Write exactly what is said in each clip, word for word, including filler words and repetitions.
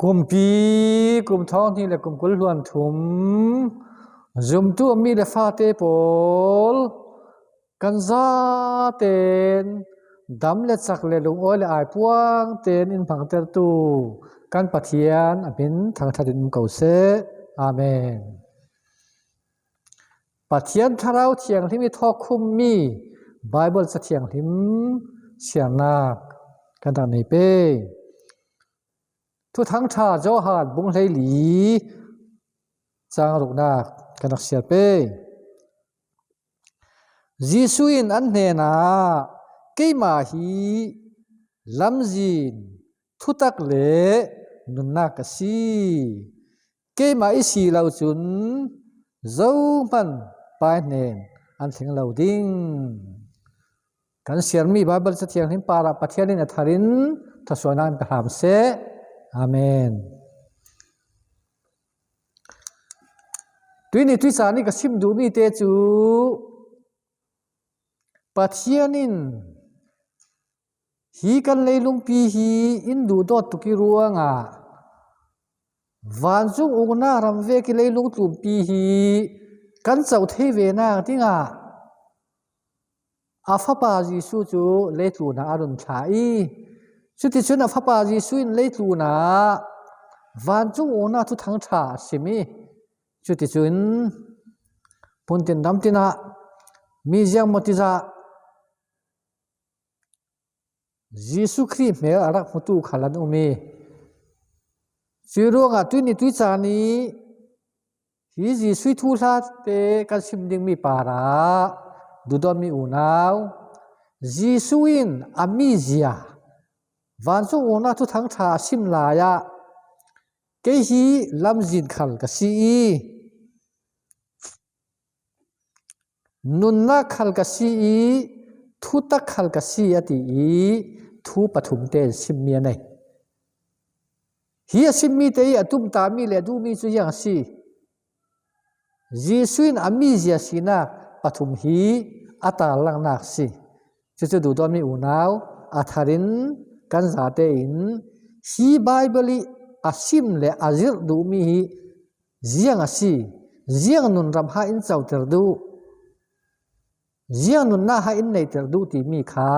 Kumpi, kum thawng hnih le kum kul hluan thum, zumtu mi le fate pawl, kan zaten dam le chak le lungawi le ai puangten in hmangtertu kan Pathian a hmin thangṭhat in um ko seh. Amen. Pathian Thlarau Thianghlim i thawk khummi Bible ca thianghlim siarnak kan rak nei pei. Thuthang ṭha Johan bung hleili cang ruknak kan rak siar pei. Jesuh in an hnenah, "Keimah hi lamzin, thutak le nunnak ka si. Keimah i si lo cun zohman Pa hnen an thleng lo ding." Kan siarmi Bible ca thianghlim parah Pathian in a tharin thluasuahnak in pe hram seh. Amen. Tuini tuica nih ka sim duhmi te cu Pathian in hi kan leilungpi hi in duhdawt tuk i ruangah vancung uknak ram vek i leilung tlunpi hi kan co thei ve nak dingah a Fapa Jesuh cu leitlun ah a run thlah i, cuticun a Fapa Jesuh in leitlun ah vancung uknak thuthang ṭha a sim i, cuticun hmun tin dam tin ah mi ziangmaw tizah Jesuh Khrih hmel a rak hmutu khal an um i, cuih ruangah tuini tuica nih hi Jesuh i thuhlate kan sim dingmi parah duhdawtmi unau, Jesuh in a mizia vancung uknak thuthang ṭha a sim lai ah, "Kei hi lamzin khal ka si i, nunnak khal ka si i, thutak khal ka si," a ti i, thu pathum tein simmi a nei. Hi a simmi te i a tumtahmi le a duhmi cu ziang a si? Jesuh in a mizia sinak pathum hi a tarlangnak a si. Cucu duhdawtmi unau, a tharin kan zatein hi Bible i a sim le a zirh duhmi hi ziang a si, ziang nunram ha in coter duh, ziang nunnak ha in neiter duh timi kha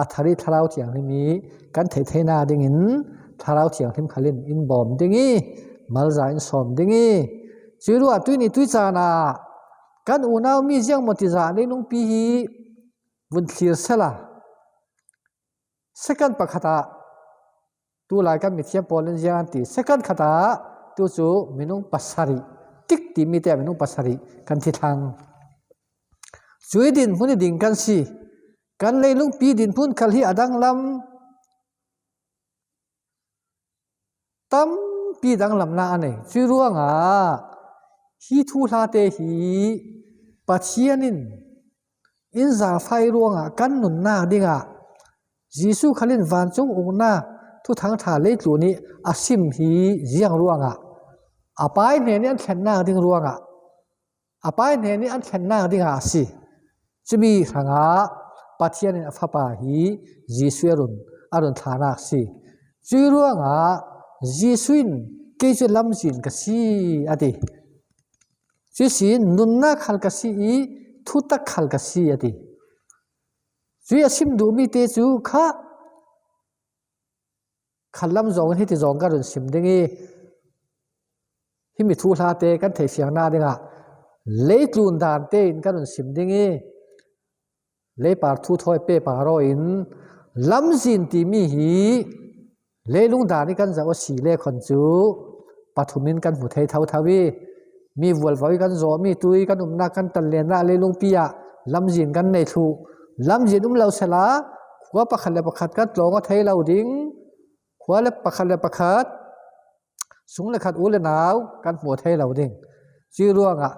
a thar i Thlarau Thianghlim i kan theih theihnak dingin Thlarau Thianghlim khal in in bawm ding i, malza in sawm ding i, cuih ruah tuini tuican ah kan unau mi ziangmaw tizah leilungpi hi vun thlir sehla, second pakhat ah, tulai kan mithiam pawl in ziang an ti, second khat ah tu cu minung pasarih, tik timi te ah minung pasarih kan thi thlang. Cuih dinhmun i ding kan si. Kan leilungpi dinhmun khal hi a danglam, tampi danglamnak a nei. Cuih ruangah hi thuhlate hi Pathian in in zaangfah i ruangah kan nunnak dingah Jesuh khal in vancung uknak thuthang ṭha leitlun i a sim hi ziang ruangah, a Pa i hnen i an thlennak ding ruangah, a Pa i hnen i an thlennak dingah a si. Cumi hrangah Pathian in a Fapa hi Jesuh a run, a run thlanak a si. Cuih ruangah Jesuh in, "Kei cu lamzin ka si," a ti. Cuih sin, "Nunnak khal ka si i, thutak khal ka si," a ti. Cuih a sim duhmi te cu kha khatlam zong in hiti zong ka run sim ding i, himi thuhlate kan theihfiangnak dingah leitlun dan tein ka run sim ding i, leipar thu thawi pehpar aw in lamzin timi hi leilung dan i kan zoh a si le khan cu pathum in kan hmu thei thotho i, mi vualvo i kan zawhmi, tu i kan umnak, kan tanlennak leilungpi ah lamzin kan nei thluh. Lamzin um lo sehla khua pakhat le pakhat kan tlawng aw thei lo ding, khua le pakhat le pakhat, sung le khat, u le nau kan hmu aw thei lo ding. Cuih ruangah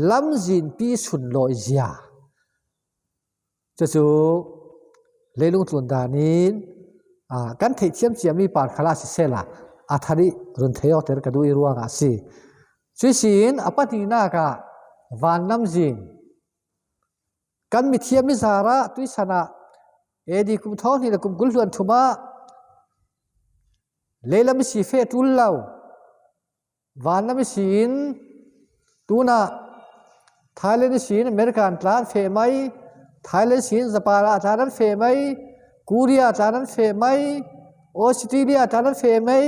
lamzinpi sunlawizia, cucu leilung tlun dan in, aa, kan theihthiam ciami par khal ah sisehla, a thar i run thei awkter ka duh i ruangah a si. Cuih sin a pahnihnak ah van lamzin, kan mithiam i zarah tuisan ah A D kum thawng hnih le kum kul hluan thum ah leilam ihsi feh tul lo, vanlam ihsi in, tunah Thailand ihsi in America tlan feh mai, Thailand ihsi in Japan ah tlan an feh mai, Korea tlan an feh mai, Australia tlan an feh mai,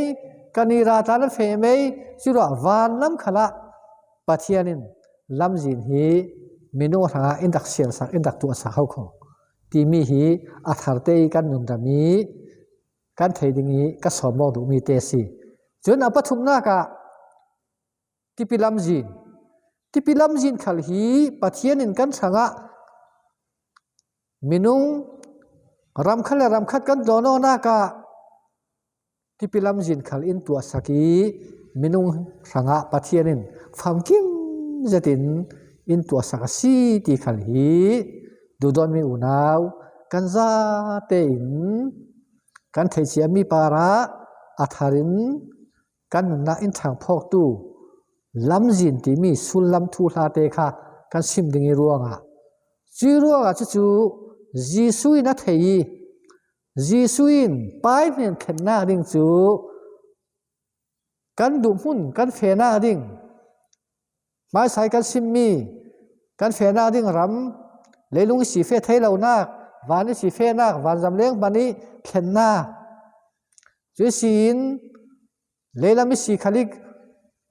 Canada tlan an feh mai, curuah vanlam khalah Pathian in lamzin hi minung hrangah in rak sialsak, in rak tuahsak ho kho timi hi a tharte i kan nunram i kan thei ding i ka sawm mawk duhmi te a si. Cun a pathumnak ah tipi lamzin, tipi lamzin khal hi Pathian in kan hrangah minung ram khat le ram khat kan tlawng awknak ah tipi lamzin khal in tuahsak i minung hrangah Pathian in famkim zetin in tuahsak a si ti khal hi duhdawtmi unau kan zate in kan theihciami parah a thar in kan nunnak in thangphawktu lamzin timi sullam thuhlate kha kan sim ding i ruangah, cuih ruangah cucu Jesuh in a thei i Jesuh in Pa i hnen thlennak ding cu kan duhhmun kan fehnak ding, hmaisa i kan simmi kan fehnak ding ram, leilung ihsi feh thei lonak, van ihsi fehnak, vanzam leng hmanh i thlennak, cu ihsi in leilam ihsi khal i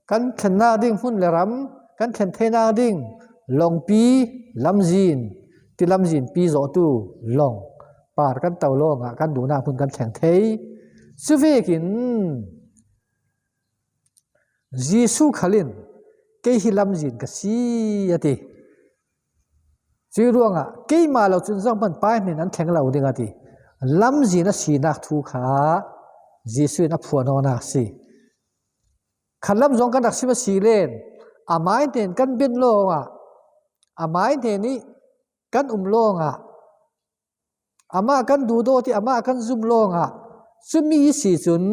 kan thlennak ding hmun le ram, kan thlen theinak ding lawngpi, lamzin, tilamzin pi zawhtu lawng par kan to lawngah kan duhnak hmun kan thleng thei. Cuvekin Jesuh khal in, "Kei hi lamzin ka si," a ti. Cuih ruangah, "Keimah lo cun zohhmanh Pa i hnen an thleng lo ding," a ti. Lamzin a sinak thu kha Jesuh in a phuan awknak a si. Khatlam zong kan rak sim a si len, amah i hnen kan ben lawngah, amah i hnen i kan um lawngah, amah kan duhdawt i amah kan zum lawngah, cumi i si cun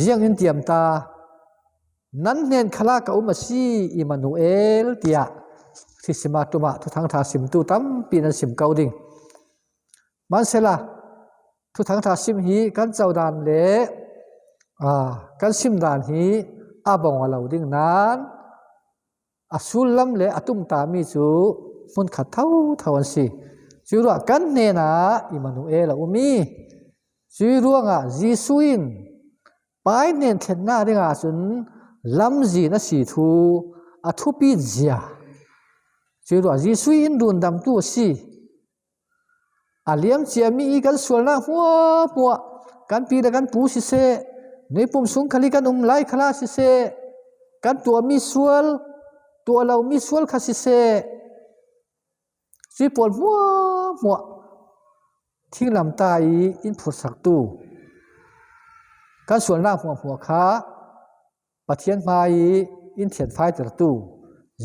ziang in tiam ta, "Nan hnen khalah ka um a si, Immanuel," tiah Christmas ṭum ah Thuthang ṭha simtu tampi nan sim ko ding. Hmansehla Thuthang ṭha sim hi kan codan le, aa, kan sim dan hi a bawng a lo ding nain a sullam le a tumtami cu hmunkhat thotho an si. Cuih ruah kan hnenah Immanuel a um i, cuih ruangah Jesuh in Pa i hnen thlennak dingah cun lamzin a si thu a thupi zia. Cuih ruah Jesuh in rundamtu a si. A liam ciami i kan sualnak hmuahhmuah, kan pi le kan pu siseh, nuipum sung khal i kan um lai khalah siseh, kan tuahmi sual, tuah lomi sual kha siseh, cuih pawl hmuahhmuah thinglamtah i in phursaktu, kan sualnak hmuahhmuah kha Pathian hmai i in thianfaitertu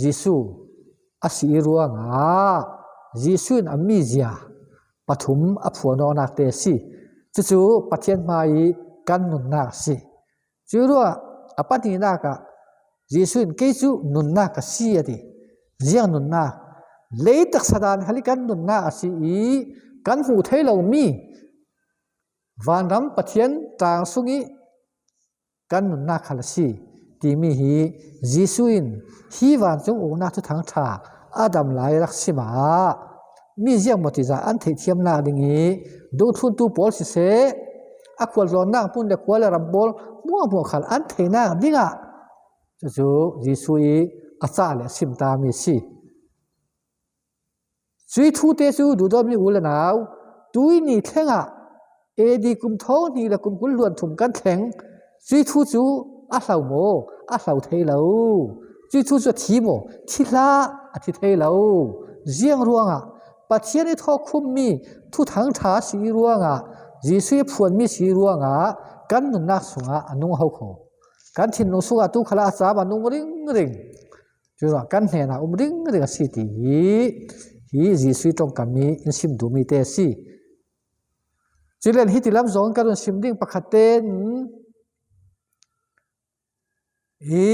Jesuh a si i ruangah Jesuh in a mizia pathum a phuan awknak te a si. Cucu Pathian hmai i kan nunnak a si. Cuih ruah a pahnihnak ah Jesuh in, "Kei cu nunnak ka si," a ti. Ziang nunnak? Lei taksa dan khal i kan nunnak a si i kan hmuh thei lomi vanram Pathian tlang sung i kan nunnak khal a si timi hi Jesuh in hi vancung uknak Thuthang ṭha a dam lai rak sim ah mi ziangmaw tiza an theihthiamnak ding i dungthluntu pawl siseh, a khualtlawnnak hmun le khua le ram pawl hmuahhmuah khal an theinak dingah cucu Jesuh i a cah le a simtami a si. Cuih thute cu duhdawtmi u le nau, tuihni thlengah A D kum thawng hnih le kum kul hluan thum kan thleng. Cuih thu cu a hlo maw? A hlo thei lo. Cuih thu cu a thi maw? Thi hlah, a thi thei lo. Ziang ruangah? Pathian i thawkkhummi Thuthang ṭha a si i ruangah, Jesuh i phuanmi si i ruangah kan nunnak sungah a nung ho kho. Kan thinlung sungah tu khalah a cam a nung ringring. Curuah kan hnenah um ringring a si ti hi, hi Jesuh i ṭongkam i in sim duhmi te a si. Culen hiti lam zong ka run sim ding pakhat tein hi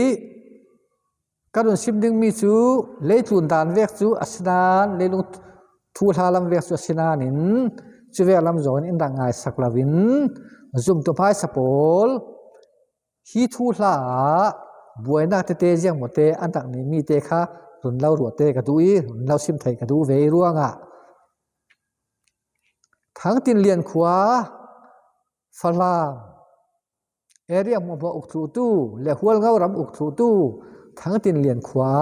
ka run sim dingmi cu leitlun dan vek cu a si nain, leilung thuhla lam vek cu a si nain, cuvek lam zong in in rak ngaisak loin, zumtu hmaisa pawl hi thuhla ah buainak tete ziangmawte an rak nei mite kha run lo ruahte ka duh i, run lo sim thei ka duh ve i ruangah Thangtin Lian khua, Falam area hmuahhmuah uk thluhtu le Hualngo ram uk thluhtu Thangtin Lian khua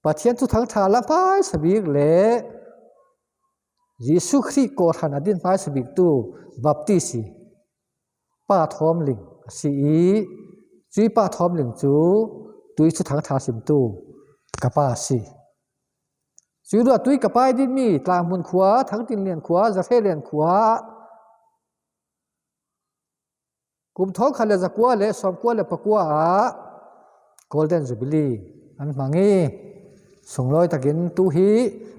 Pathian thuthang ṭha la hmaisa bik le Jesuh Khrih kawhhran a din hmaisa biktu Baptist i Pa Thawmling a si i, cui Pa Thawmling cu tui thuthang ṭha simtu ka pa a si. Cui ruah tui ka pa i dinmi Tlanghmun khua, Thangtin Lian khua, Zahrelian khua kum thawngkhat le zakua le sawmkua le pakua ah Golden Jubilee an hmang i, sunglawi takin tu hi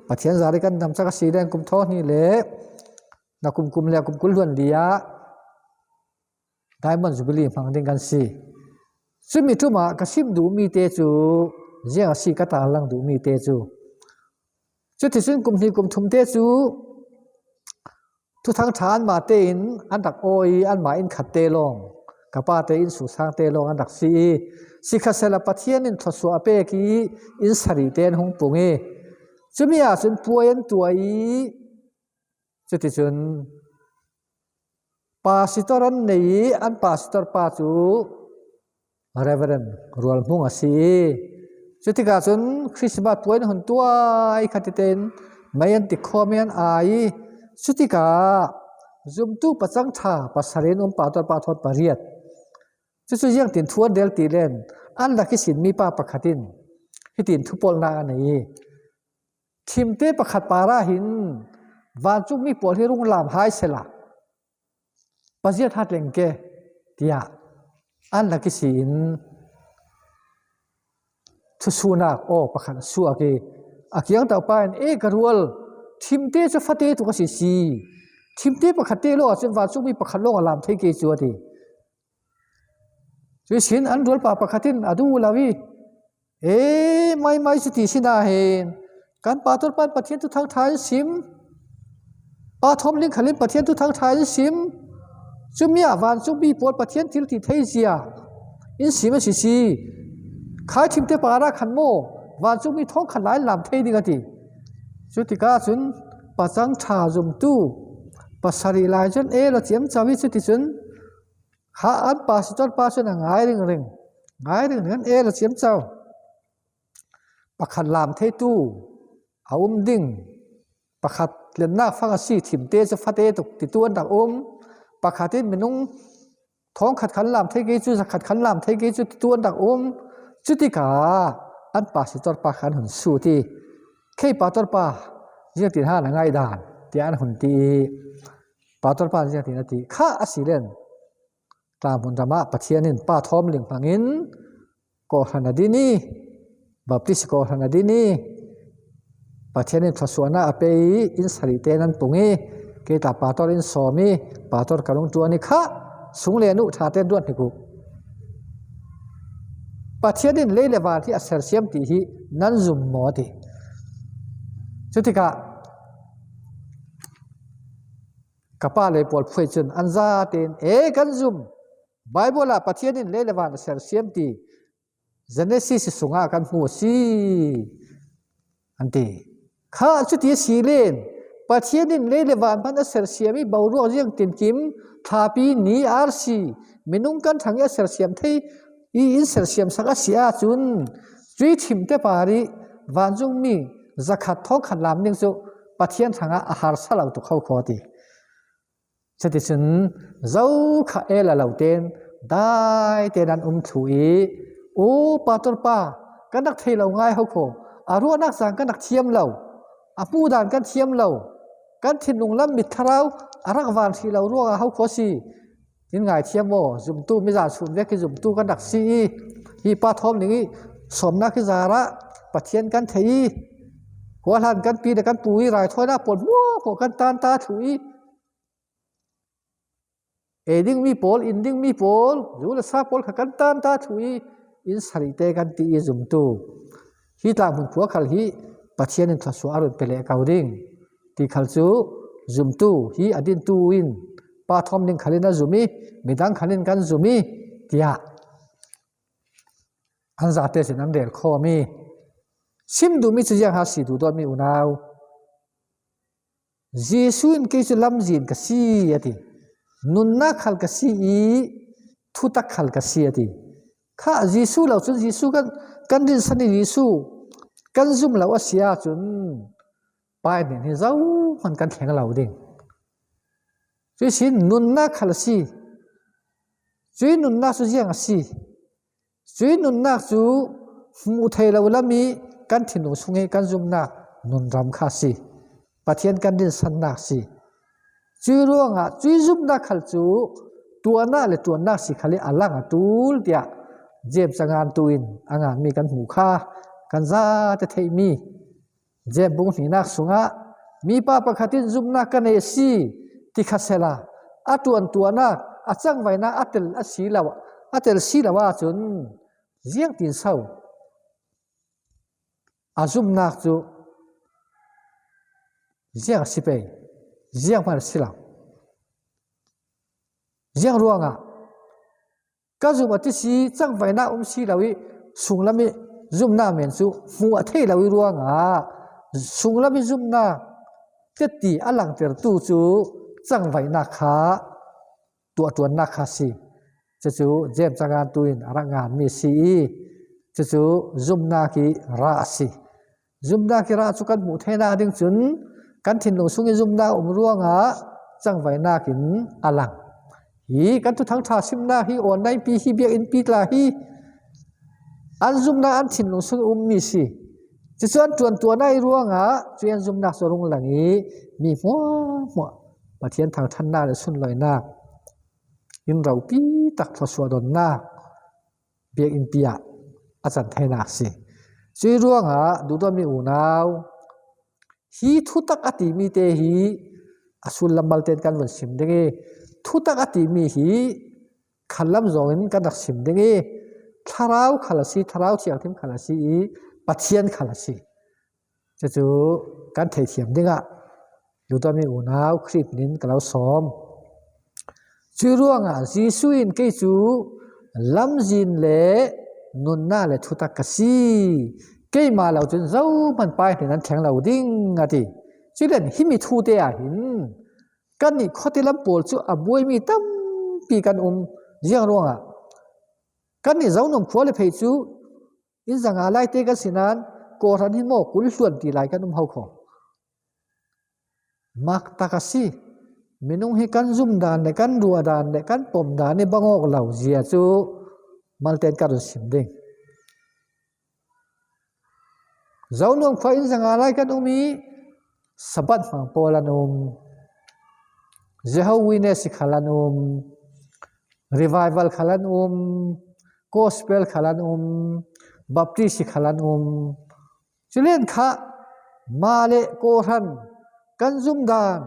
Pathian zari kan damcak a si len kum thawng hnih le na kum kum le kum kul hluan li ah Diamond Jubilee hmang ding kan si. Cumi ṭumah ka sim duhmi te cu ziang a si ka tarlang duhmi te cu. Cuticun kum hnih kum thum te cu thuthang ṭha anmah tein an rak awi i anmah inn khat te lawng, ka pa te inn suhsang te lawng an rak si i, sikhalsehla Pathian in thluasuah a pek i inn sarih te an hung pung i, cumi ah cun puai an tuah i, cuticun pastor an nei i, an pastor pa cu Reverend Rual Hmung a si i, cutikah cun Christmas puai an hun tuah i, khatitein mei an tikkhawm i an ai i, cutikah zumtu pacang ṭha pasarih an um, pastor pa thawn pariat. Cucu ziangtin thu an rel ti len, an lak ihsin mipa pakhat in hitin thupawlnak a nei i, thimte pakhat parah hin vancungmi pawl hi rung lam hai sehla paziat hat leng ke, tiah an lak ihsin thusuhnak aw pakhat a suak i, a kiangtaupa in, "E ka rual, thimte cu fate tuk a si si. Thimte pakhat te lawng ahcun vancungmi pakhat lawng a lam thei ke cu," a ti. Cuihsin an rualpa pakhat in a duh lo i, "E, maimai cu ti si nain kan pastor pa in Pathian thuthang ṭha in sim, Pa Thawmling khal in Pathian thuthang ṭha in sim, cumi ah vancungmi pawl Pathian thil ti thei zia in sim a si si. Khai thimte parah khan maw vancungmi thawngkhat lai in lam thei ding," a ti. Cutikah cun pacang ṭha zumtu pasarih lai cun el aw ciamco i, cuticun kha an pastor pa cun a ngai ringring, ngai ringring, an el aw ciamco. Pakhat lam theitu a um ding, pakhat lennak fang a si, thimte cu fate tuk titu an rak um, pakhat in minung thawngkhat khan lam thei ke cu, zakhat khan lam thei ke cu titu an rak um. Cutikah an pastor pa khan hun sut i, "Khei pastor pa, ziangtin ha na ngaihdan?" tiah an hun ti i, pastor pa ziangtin a ti kha a si len, Tlanghmun ram ah Pathian in Pa Thawmling hmangin kawhhran a din i, Baptist kawhhran a din i, Pathian in thluasuahnak a pe i, inn sarih te nan pung i, kei tla pastor in sawm i, pastor ka rung ṭuan i, kha sung le nu ṭha te an ruat hnik uh. Pathian in lei le van hi a sersiam ti hi nan zum maw, a ti. Cutikah ka pa le pawl phuai cun an zatein, "E, kan zum. Baibal ah Pathian in lei le van a sersiam ti Genesis sungah kan hmu a si," an ti. Kha cuti a si len, Pathian in lei le van hman a sersiam i boruak ziangtinkim thlapi ni arsi minung kan ṭhang i a sersiam thei i in sersiam sak a si ahcun, cui thimte par i vancungmi zakhat thawngkhat lam ding cu Pathian hrangah a harsa lo tuk kho kho, a ti. Cuticun zo kha el a lo tein dai tein an um thluh i, "U pastor pa, kan rak thei lo ngai ho kho, a ruahnak caan kan rak thiam lo, a hmuh dan kan thiam lo, kan thinlung lam mit thlarau a rak van hrih lo ruangah ho kho a si. In ngaithiam aw, zumtu, mizan sun vek hi zumtu kan rak si i, hi Pa Thawmling i sawmnak hi zarah Pathian kan theih i, khuahlan kan pi le kan pu i raithawinak pawl hmuahhmuah kan tan ta thluh i, ei dingmi pawl, in dingmi pawl, zu le sa pawl kha kan tan ta thluh i, in sarih te kan ti i zumtu. Hi tla hmun khua khal hi Pathian in thluasuah a run pe leh ko ding ti khal cu zumtu hi a dintu in pa thawm ding khalin a zum i, midang khalin kan zum i, tiah an zate sin an rel khawm i. Sim duhmi cu ziang ha si duhdawtmi unau. Jesuh in kei cu lamzin ka si, a ti. Nunnak khal ka si i, thutak khal ka si, a ti. Kha Jesuh lo cun Jesuh kan, kan rinsan i Jesuh kan zum lo a si ahcun, Pa in hi zohman kan thleng lo ding. Cuih sin nunnak khal a si. Cuih nunnak cu ziang a si. Cuih nunnak cu hmuh theih lo lam i kan thinlung sung i kan zumhnak nunram kha a si. Pathian kan rinsannak a si. Cuih ruangah cuih zumhnak khal cu tuahnak le ṭuannak si khal i a lang a ṭul tiah James a ngantu in a nganmi kan hmuh kha kan zate theihmi. James bung hnihnak sungah mipa pakhat in zumhnak ka nei a si ti kha sehla, a ṭuantuahnak, a cangvaihnak a tel a si lo, a tel si lo ahcun ziangtin so a zumhnak cu ziang a si pei, ziang hman a si lo. Ziang ruangah ka zumh a ti si, cangvaihnak um si lo i sunglam i zumhnak men cu hmuh a thei lo i ruangah sunglam i zumhnak tetti a langtertu cu cangvaihnak kha tuahṭuannak kha a si. Cucu James a ngantu in a rak nganmi a si i cucu zumhnak i rah a si. Zumhnak i rah cu kan hmuh theinak ding cun kan thinlung sung i zumhnak a um ruangah cangvaihnak in a lang. Hi kan Thuthang ṭha simnak hi online pi hi, biakinn pi tla hi, an zumhnak an thinlung sung i ummi si. Cucu an ṭuantuahnak i ruangah cu an zumhnak cu a rung lang i mi hmuahhmuah Pathian thangṭhatnak le sunlawinak in ropi tak thluasuah donnak biakinn pi ah a can theinak a si. Cuih ruangah duhdawtmi unau, hi thutak a timi te hi a sullam malte in kan vun sim ding i, thutak a timi hi khallam zawngin kan rak sim ding i, Thlarau khal a si, Thlarau Thianghlim khal a si i, Pathian khal a si. Cucu kan theihthiam dingah duhdawtmi unau Khrih hminin ka lo sawm. Cuih ruangah Jesuh in kei cu lamzin le nunnak le thutak ka si. Keimah lo cun zohman Pa hnen an thleng lo ding, a ti. Culen himi thute ah hin kannih khuati lam pawl cu a buaimi tampi kan um. Ziang ruangah kannih Zonuam khua le phei cu in zanga lai te kan si nain kawhhran hi maw kul hluan ti lai kan um ho kho. Mak tak a si. Minung hi kan zum dan le kan ruah dan le kan pom dan i bang awk lo zia cu malte in ka run sim ding. Zonuam khua in zanga lai kan um i Sabbath hmang pawl an um. Jehovah Witness khal an um. Revival khal an um. Gospel khal an um. Baptist khal an um. Culen kha mah le kawhhran kan zumdan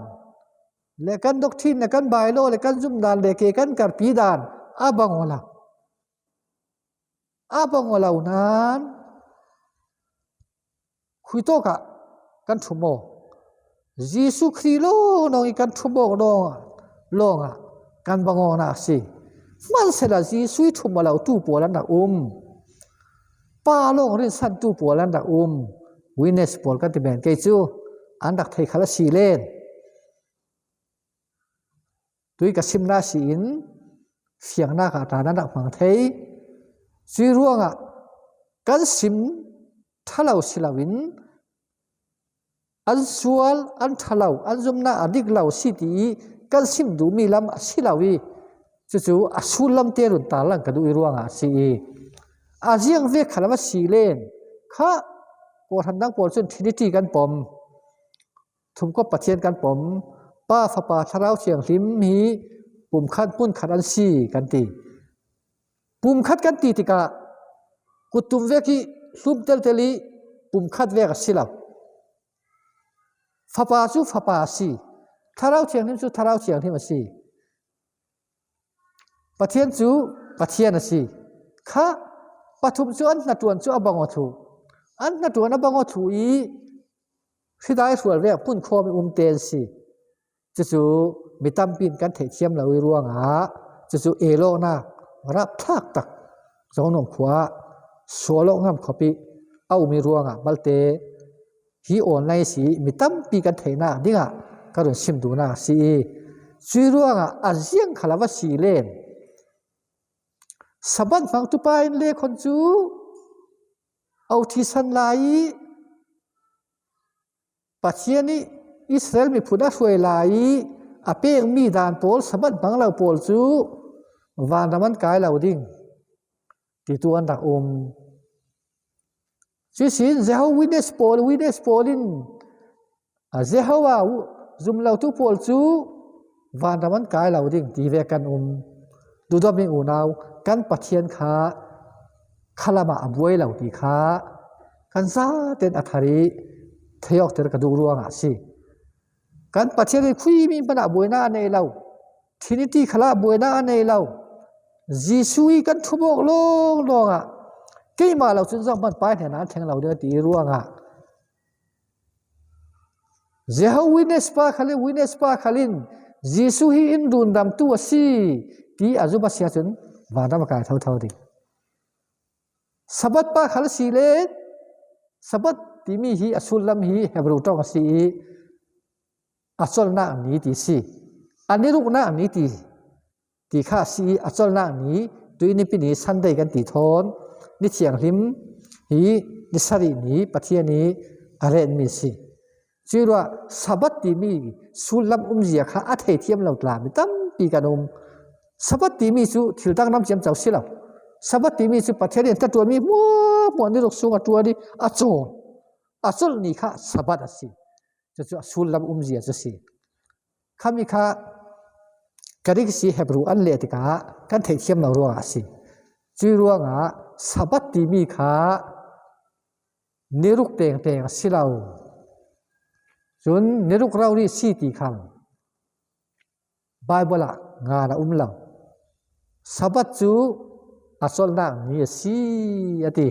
le kan doctrine le kan bylaw le kan zumdan le ke kan karpi dan a bang aw lo. A bang aw lo nain khuitawkah kan ṭhum aw. Jesuh Khrih lawnawng i kan ṭhum awk lawngah, lawngah kan bang awknak a si. Hmansehla Jesuh i ṭhum aw lo tu pawl an rak um. Pa lawng rinsan tu pawl an rak um. Witness pawl kan ti men kei cu an rak thei khal a si len. Tui ka simnak si in fiangnak ah ṭan an rak hmang thei. Cuih ruangah kan sim ṭha lo si loin an sual, an ṭha lo, an zumhnak a dik lo si ti i kan sim duhmi lam a si lo i cucu a sullam te run tarlang ka duh i ruangah a si i a ziangvek khalam a si len kha kawhhran dang pawl cun Trinity kan pom. Thumkop Pathian kan pom, Pa, Fapa, Thlarau Thianghlim hi pumkhat hmunkhat an si kan ti. Pumkhat kan ti tikah kuttum vek hi hlum teltel i pumkhat vek a si lo. Fapa cu Fapa a si, Thlarau Thianghlim cu Thlarau Thianghlim a si. Pathian cu Pathian a si. Kha pathum cu an hnaṭuan cu a bang aw thluh. An hnaṭuan a bang aw thluh i hridai hrual vek punkhawm i umte an si. Cucu mi tampi in kan theihthiam lo i ruangah, cucu elawknak rapthlak tak Zonuam khua ah sual awk ngam khawpih a um i ruangah malte hi online si mi tampi kan theihnak dingah ka run sim duhnak a si i, cuih ruangah a ziang khal a va si len Sabbath hmangtupa in le khawn cu a uthisan lai i, Pathian ih Israel miphun a hruai lai i a pekmi dan pawl, Sabbath hmang lo pawl cu vanram an kai lo ding, ti tu an rak um. Cuihsin Jehovah Witness pawl, Witness pawl in, a, Jehovah zum lotu pawl cu vanram an kai lo ding ti ve kan um. Duhdawtmi unau, kan Pathian kha khalam ah a buai lo ti kha kan zaten a thar i thei awkter ka duh ruangah a si. Kan Pathian in khuimi hmanh ah buainak a nei lo, Trinity khal ah buainak a nei lo, Jesuh ih kan thum awk lawnglawng ah keimah lo cun zohhmanh Pa ih hnenah an thleng lo ding a ti i ruangah Jehovah Witness pa khal in, Witness pa khal in Jesuh hi in rundamtu a si ti a zum a si ahcun vanram a kai thotho ding. Sabbath pa khal a si le Sabbath timi hi a sullam hi Hebru ṭong a si i a colhnak ni ti si, a niruknak ni ti ti kha a si i a colhnak ni, tuih nipi ni Sunday kan ti thawn, ni thianghlim hi ni sarih ni Pathian ih a retmi a si. Cuih ruah Sabbath timi sullam umzia kha a theithiam lo tla mi tampi kan um. Sabbath timi cu thil dang ram ciamco si lo. Sabbath timi cu Pathian in hnaṭuanmi hmuahhmuah ni ruk sung a ṭuan i a cawl, a colh ni kha Sabbath a si. Cucu a sullam umzia cu a si. Khami kha Greek si Hebru an leh tikah kan theihthiam lo ruangah a si. Cuih ruangah Sabbath timi kha niruk tengteng a si lo. Cun niruk rori si ti khal Baibal ah ngan a um lo. Sabbath cu a colhnak ni a si, a ti.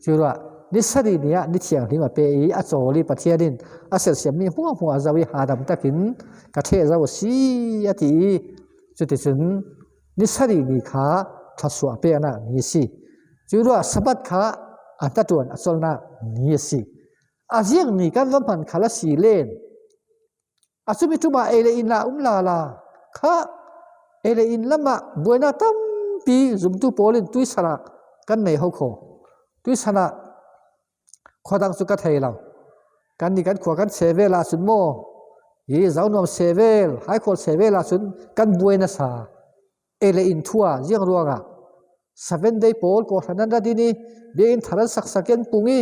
Curuah ni sarih ni ah ni thianghlim a pe i a cawl i Pathian in a sersiammi hmuahhmuah a zoh i hadam takin ka ṭheh zo a si, a ti i cuticun ni sarih ni kha thluasuah peknak ni a si. Curuah Sabbath kha a hnaṭuan a colhnak ni a si. A ziang ni kan va hman khal a si len a cumi ṭum ah ei le inn la um lala kha, ei le inn lamah buainak tampi zumtu pawl in tuisan ah kan nei ho kho. Tuisan ah khuadang cu ka thei lo. Kannih kan khua kan sevel ahcun maw, hi Zonuam sevel, Haikhual sevel ahcun kan buai nasa. Ei le inn thu ah ziang ruangah Seven Day pawl kawhhran an rat in i biakinn thar an saksak i an pung i,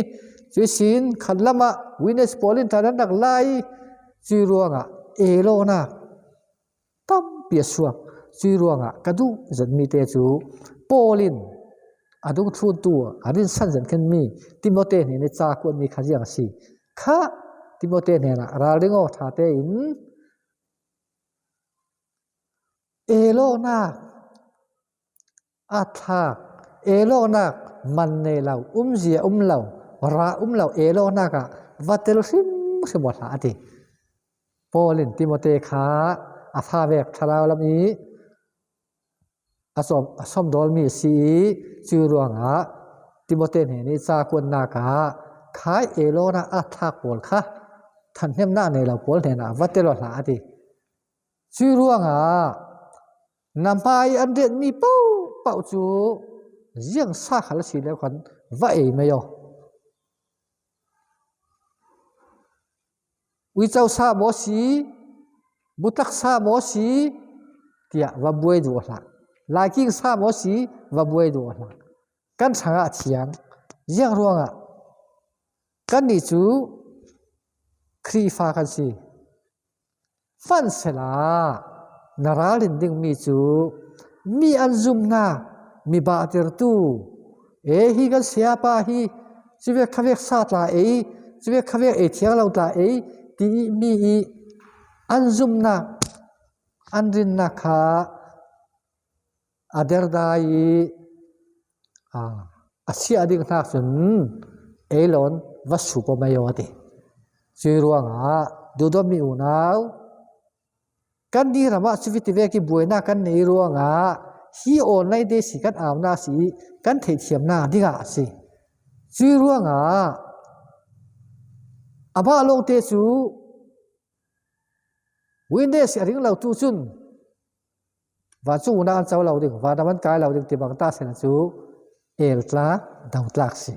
cuihsin khan lamah Witness pawl in ṭan an rak la i, cuih ruangah elawknak tampi a suak. Cuih ruangah ka duh zetmi te cu Paul in a dungthluntu a rinsan zet khinmi Timote hnen i ca kuatmi kha ziang a si. Kha Timote hnenah ralring aw ṭha tein elawknak a thlak, elawknak man nei lo, umzia um lo, ra um lo, elawknak ah va tel hrimhrim aw hlah a ti. Paul in Timote kha a fa vek thlarau lam i a sawm, a sawmdawlmi a si i, cuih ruangah Timote hnen i ca kuatnak ah khai elawknak a thlak pawl kha thanhnemnak nei lo pawl hnenah va tel aw hlah a ti. Cuih ruangah na hmai an retmi pohpoh cu ziang sa khal a si lio khan va ei mai aw. Uico sa maw si, butlak sa maw si, tiah va buai duh aw hlah. Laiking sa maw si, va buai duh aw hlah. Kan hrangah a thiang. Ziang ruangah kannih cu Khrihfa kan si. Hmanhselah na ralrin dingmi cu mi an zumnak, mi bahtertu, e, hi kan sayapa hi cuvek khavek sa tla ei, cuvek khavek ei thiang lo tla ei, ti i mi i an zumnak, an rinnak kha a derda i, a, a siah ding hnak cun ei lawn va sup aw mai aw a ti. Cuih ruangah duhdawtmi unau, Kanni ramah cuviti vek i buaina kan nei ruangah hi online te si kan auna si kan theihthiamna dingah a si. Cui ruangah amah lawngte cu Wednesday a ring lo tu cun vancung unau an co lo ding, vanram an kai lo ding ti bang ta sehla cu eltlak, dotlak si.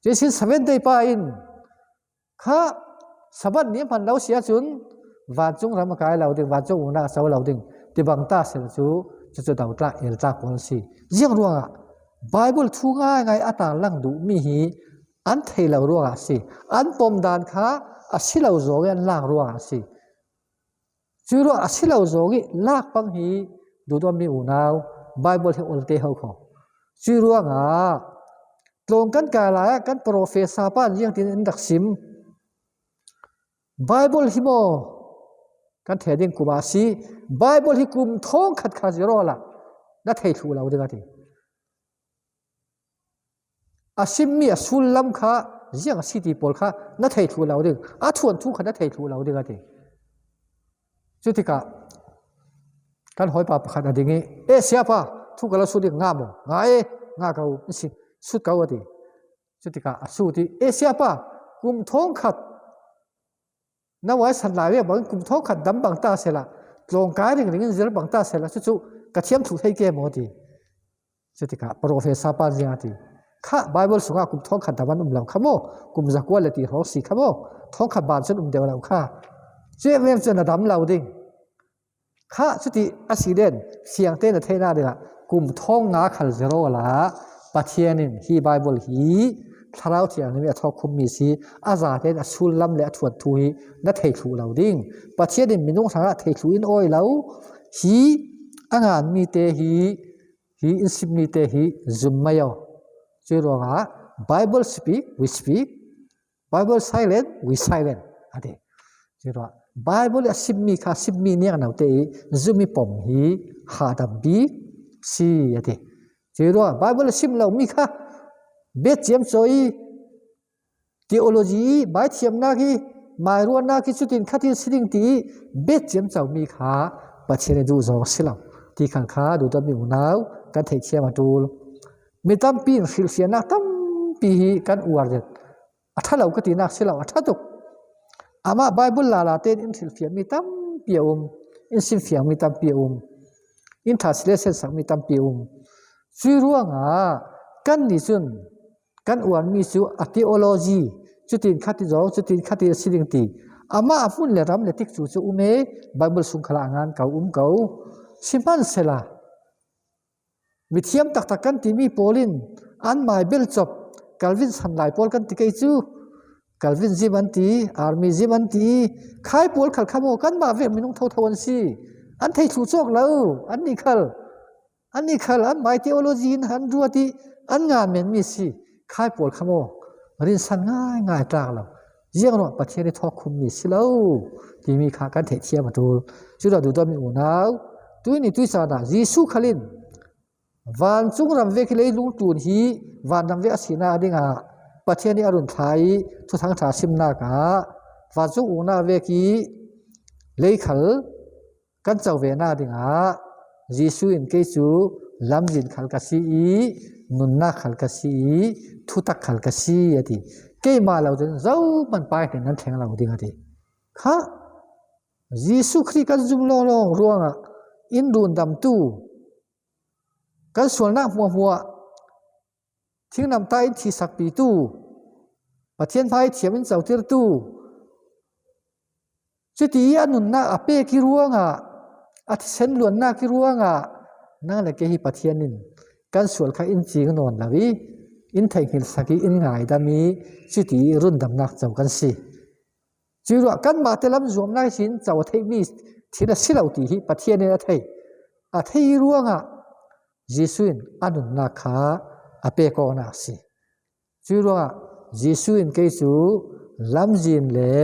Cuih sin Seventh Day pa in kha Sabbath ni hman lo si ahcun vancung ram a kai lo ding, vancung unau a co lo ding ti bang ta sehla cu cucu dotlak, eltlak pawl an si. Ziang ruangah Bible thu ngaingai a tarlang duhmi hi an thei lo ruangah a si. An pom dan kha a si lo zawng i an lak ruangah a si. Cui ruangah a si lo zawng i lak pang hi duhdawtmi unau, Bible hi olte ho kho. Cui ruangah tlawng kan kai lai ah kan professor pa in ziangtin in rak sim. Bible hi maw kan thei ding kum a si. Bible hi kum thawngkhat kha zero la na thei thluh lo ding a ti. A simmi a sullam kha ziang a si ti pawl kha na thei thluh lo ding, a thuanthu kha na thei thluh lo ding a ti. Cutikah kan hawipa pakhat a ding i, "E siapa, thu ka lo sut ding, ngah maw?" "Ngah e, ngah ko, in si, sut ko," a ti. Cutikah a sut i, "E siapa, kum thawngkhat na uai san lai vek bangin kum thawngkhat dam bang ta sehla, tlawngkai ringring in zir bang ta sehla, cucu ka thiam thluh thei ke maw?" ti. Cutikah professor pa ziang a ti. "Kha Bible sungah kum thawngkhat dam an um lo kha maw? Kum zakua le ti hrawng si kha maw? Thawngkhat ban cun um deuh lo kha. Cuih vem cun a dam lo ding. Kha cuti a si den, fiangte na theihna dingah kum thawng nga khal zero la, Pathian in hi Bible hi Thlarau Thianghlim i a thawkkhummi si, a zate in a sullam le a thuanthu hi na thei thluh lo ding. Pathian in minung hrangah thei thluh in awi lo, hi a nganmi te hi, hi in simmi te hi zum mai aw. Cui ruangah Bible speak, we speak, Bible silent, we silent," a ti. Cui ruangah Bible a simmi kha simmi niangno te i zumi pom hi hahdam bik si a ti. Cui ruangah Bible a sim lomi kha bet ciamcaw i theology i maithiamnak i mairuahnak i cutin khatin si ding ti i bet ciamcomi kha Pathian i duh zawng a si lo ti khal kha duhdawtmi unau kan theihthiam a ṭul. Mi tampi in hrilhfiahnak tampi hi kan uar den. A ṭha lo ka tinak si lo, a ṭha tuk. Amah Bible lala tein in hrilhfiahmi tampi a um, in simfiangmi tampi a um, in translation sakmi tampi a um. Cui ruangah kannih cun kan uarmi cu a theology, cutin khatin zawng, cutin khatin a si ding ti, amah a hmun le ram le tikcu cu um e, Bible sung khalah a ngan ko, um ko. Sihmanhsehlaw mithiam taktak kan timi pawl in an mai belcop, Calvin san lai pawl kan ti kei cu, Calvinism an ti, Arminianism an ti, khai pawl khal kha maw, kanmah vek minung thotho an si. An thei thluh cawk lo, annih khal, annih khal an mai theology in an ruat i an ngan menmi si. Khai pawl kha maw, rinsan ngaingai tlak lo. Ziangruah Pathian i thawkkhummi si lo timi kha kan theihthiam a ṭul. Curuah duhdawtmi unau, tuihni tuihcaan ah Jesuh khal in vancung ram vek i leilung tlun hi vanram vek a sinak dingah Pathian i a run thla i thuthang ṭha simnak ah vancung uknak vek i lei khal kan co venak dingah Jesuh in, "Kei cu lamzin khal ka si i, nunnak khal ka si i, thutak khal ka si," a ti. "Keimah lo cun zohman Pa hnen nan thleng lo ding," a ti. Kha Jesuh Khrih kan zum lawnglawng ruangah in rundamtu, kan sualnak hmuahhmuah thingnamta in thisakpitu, Pathian hmai thiam in cotirtu, cuti i a nunnak a pek i ruangah, a thisen luannak i ruangah nang le kei hi Pathian in kan sual kha in cing nawn lo i, in theihnghilhsak i, in ngaidam i, cuti i rundamnak co kan si. Curuah kanmah te lam zuamnak ihsin co a theihmi thil a si lo ti hi Pathian in a thei. A thei i ruangah Jesuh in a nunnak kha a pek awknak a si. Curuangah Jesuh in, "Kei cu lamzin le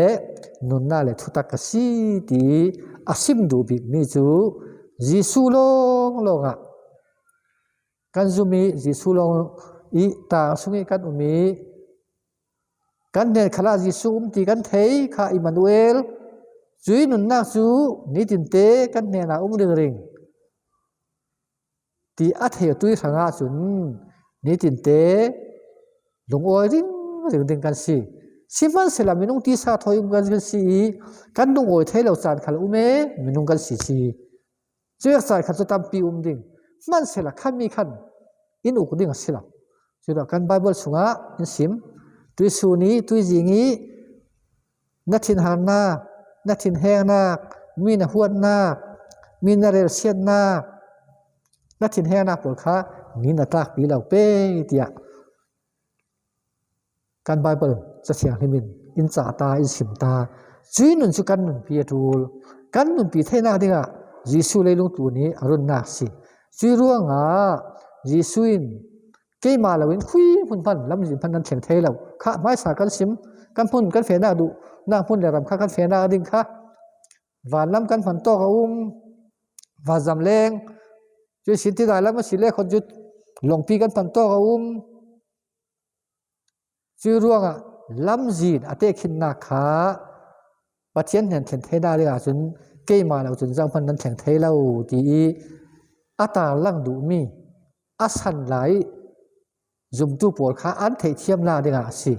nunnak le thutak ka si," ti a sim duh bikmi cu Jesuh lawnglawng ah kan zum i, Jesuh lawng i tang sung i kan um i, kan hnen khalah Jesuh um ti kan thei kha, Immanuel, Cui nunnak cu nitinte kan hnenah um ringring ti a thei tui hrangah cun nitinte lungawi ringring ding kan si. Sihmanhsehlaw minung tisa thawi um kan si i kan lungawi thei lo caan khal um e, minung kan si si. Cuih caan khat cu tampi um ding. Hmanhsehlaw khami khan in uk ding a si lo. Curuangah kan Baibal sungah in sim, tuisun i tuizing i na thinharnak, na thinhengnak, mi na huatnak, mi na relsiatnak, na thinhengnak pawl kha ni na tlakpi lo pei tiah kan Baibal Cathiang hlimin in cah ta, in sim ta. Cui nun cu kan nunpi a ṭul. Kan nunpi theinak dingah Jesuh leilung tlun i a runnak si. Cui ruangah Jesuh in keimah loin khui hmun hman, lamzin hman nan thleng thei lo. Kha hmaisa kan sim, kan hmun, kan fehnak duhnak hmun le ram kha kan fehnak ding kha vanlam kan hman tawk a um, vanzam leng, cui sin tidai lam a si le khoncut lawngpi kan hman tawk a um. Cui ruangah lamzin a tehkhinnak kha Pathian hnen thlen theinak dingah cun keimah lo cun zohman nan thleng thei lo ti i a tarlang duhmi a san lai zumtu pawl kha an theihthiamnak dingah a si.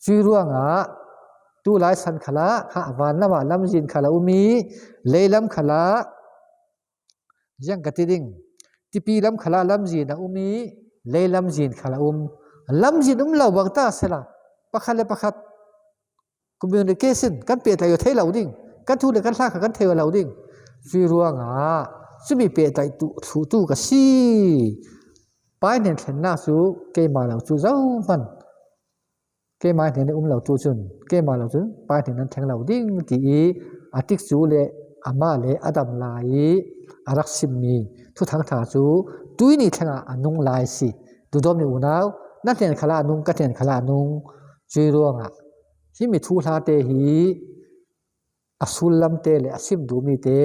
Cui ruangah tulai san khalah kha vanlamah lamzin khal a um i leilam khalah ziang ka ti ding, tipi lam khalah lamzin a um i leilamzin khal a um. Lamzin um lo bang ta sela pakhat le pakhat communication kan pehtlaih thei lo ding, kan thu le kan hla kha kan thei lo ding. Cui ruangah cumi pehtlaih tu, thluhtu ka si. Pai hnen thlennak cu keimah lo cu zohman keimah hnen um lo tu cun keimah lo cun Pai hnen nan thleng lo ding ti i a tikcu le amah le a dam lai i a rak simmi thuthang ṭha cu tuini thlengah a nung lai si. Duhdawtmi unau, na hnen khalah a nung, ka hnen khalah a nung. Cui ruangah himi thuhla te hi a sullam te le a sim duhmi te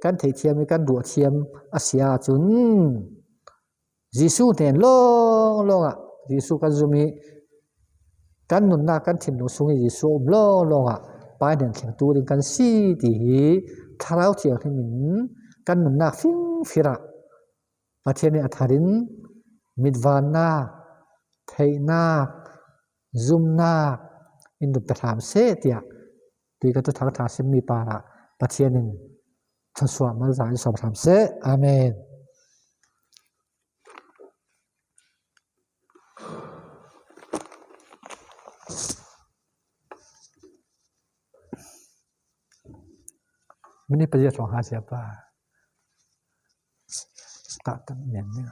kan theihthiam i kan ruahthiam a si ahcun Jesuh hnen lawnglawng ah Jesuh kan zum i kan nunnak kan thinlung sung i Jesuh a um lawnglawng ah Pai hnen thlengtu ding kan si ti hi Thlarau Thianghlim in kan nunnak fingfir ah Pathian in a thar in mitvannak, theihnak, zumnak in dum pe hram seh tiah tui ka thuthang ṭha simmi parah Pathian in thluasuah malza in sawm hram seh. Amen. Mini pazia thong ha siapa. Tak tak nian ni.